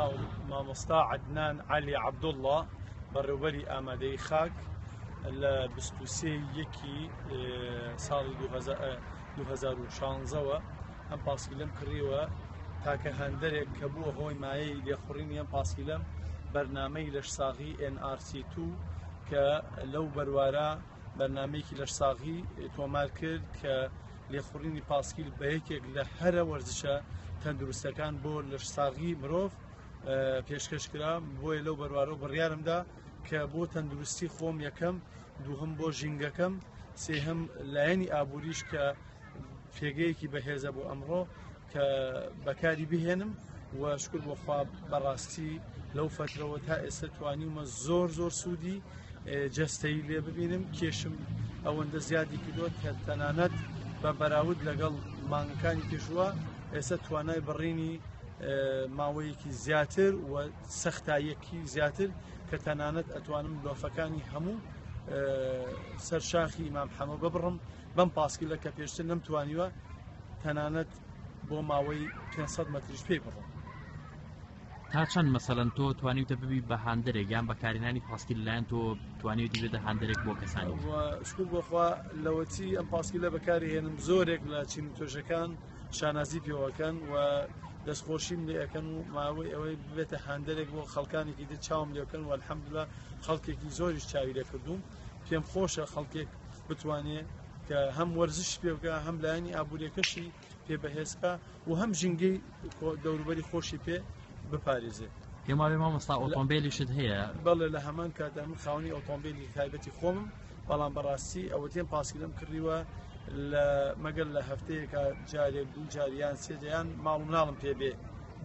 ناو مامۆستا عەدنان عەلی عەبدوڵڵا بەڕێوبەری ئامادەی خاک لە 23 یەکی ساڵی 2016ەوە ئەم پاسکیلەم کڕیوە تاکە هەندەرێک کە بووە هۆی مایەی لێخوڕینی ئەم پاسکیلەم بەرنامەی لەشساغی NRC2 کە لەو بەروارە بەرنامەیەکی لەشساغی تۆمار کرد کە لێخوڕینی پاسکیل بە یەکێک لە هەرە وەرزشە تەندروستەکان بۆ لەشساغی مرۆڤ پێشکەش کرا بۆیە لەو بەروارە و بڕیارمدا کە بۆ تەندروستی خۆم یەکەم دووهم بۆ ژینگەکەم سێهەم لایەنی ئابووریش کە پێگەیەکی بەهێزە بۆ ئەمڕۆ کە بەکاری بهێنم و شکر بۆ خوا بەڕاستی لەو فەترەوە تا ئێستا توانیومە زۆر زۆر سوودی جەستەیی لێ ببینم کێشم ئەوەندە زیادی کردووە کە تەنانەت بە بەراورد لەگەڵ مانگەکانی پێشووە ئێستا توانای بڕینی ماوەیەکی زیاتر و سەختاییەکی زیاتر کە تەنانەت ئەتوانم لۆفەکانی هەموو سەر شاخی ئیمام حەمە ببڕم بەم پاسکیلە کە پێشتر نەمتوانیوە تەنانەت بۆ ماوەی 500 مەتریش پێی بڕم. تا چەند مەسەلەن تۆ توانیوتە ببی بە هاندەرێک یان بەکارهێنانی پاسکیل لەلایەن تۆ توانیوتی بێتە هاندەرێک بۆ کەسانی شکر بۆخوا لەوەتی ئەم پاسکیلە بەکاری هێنم زۆرێک لە چین و توێژەکان شانازی پێوەکەن و دەستخۆشیم لێ ئەەکەن و ماوەی ئەوەی ببێتە هاندەرێک بۆ خەڵکانێکی تر چاوم لێکەن و الحەمدلله خەڵکێکی زۆریش چاوی لێکردوم پێم خۆشە خەڵکێک بتوانێ کە هەم وەرزش پێ بکە هەم لایەنی ئابوووریەکەشی پێ بەهێزکە و هەم ژینگەی دەوروبەری خۆشی پێ بپارێزێ. پێم وابێ مامۆستا ئۆتۆمبێلیشت هەیە؟ بەڵێ لە هەمان کاتدا من خاوەنی ئۆتۆمبێلی تایبەتی خۆمم بەڵام بەڕاستی ئەوەتێن پاسکیلم کڕیوە لە مەگەر لە هەفتەیەکە جارێک دوو جار یان سێ یان ماڵ و مناڵم پێ بێ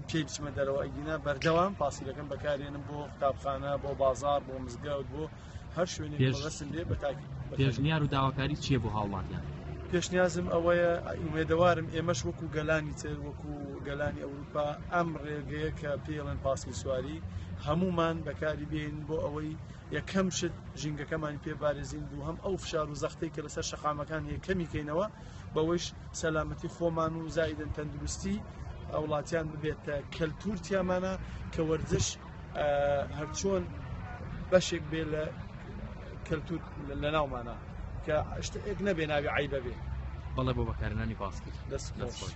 پێی بچمە دەرەوە ئەگینا بەردەوام پاسکیلەکەم بەکارێنم بۆ قوتابخانە بۆ بازار بۆ مزگەوت بۆ هەر شوێنێک مەبەستم بێ بە تاکی پێشنیار و داواکاری چییە بۆ هاوڵاتیان؟ پێشنیازم ئەوەیە ئومێدەوارم ئێمەش وەکو گەلانی تر وەکو گەلانی ئەوروپا ئەم ڕێگەیە کە پێڵێن پاسکیل سواری هەمومان بەکاری بێن بۆ ئەوەی یەکەم شت ژینگەکەمانی پێ بارێزین دووهەم ئەو فشار و زەختەی کە لەسەر شەقامەکان هەیە کەمی کەینەوە بەوەیش سەلامەتی خۆمان و زائیدەن تەندروستی وڵاتیان ببێتە کەلتور تیامانە کە وەرزش هەرچۆن بەشێک بێ لە کەلتور لە ناومانە کە شتێک نەبێ ناوی عیبە بێ. بەڵێ بۆ بەکارهێنانی پاسکیل. دەست خۆش.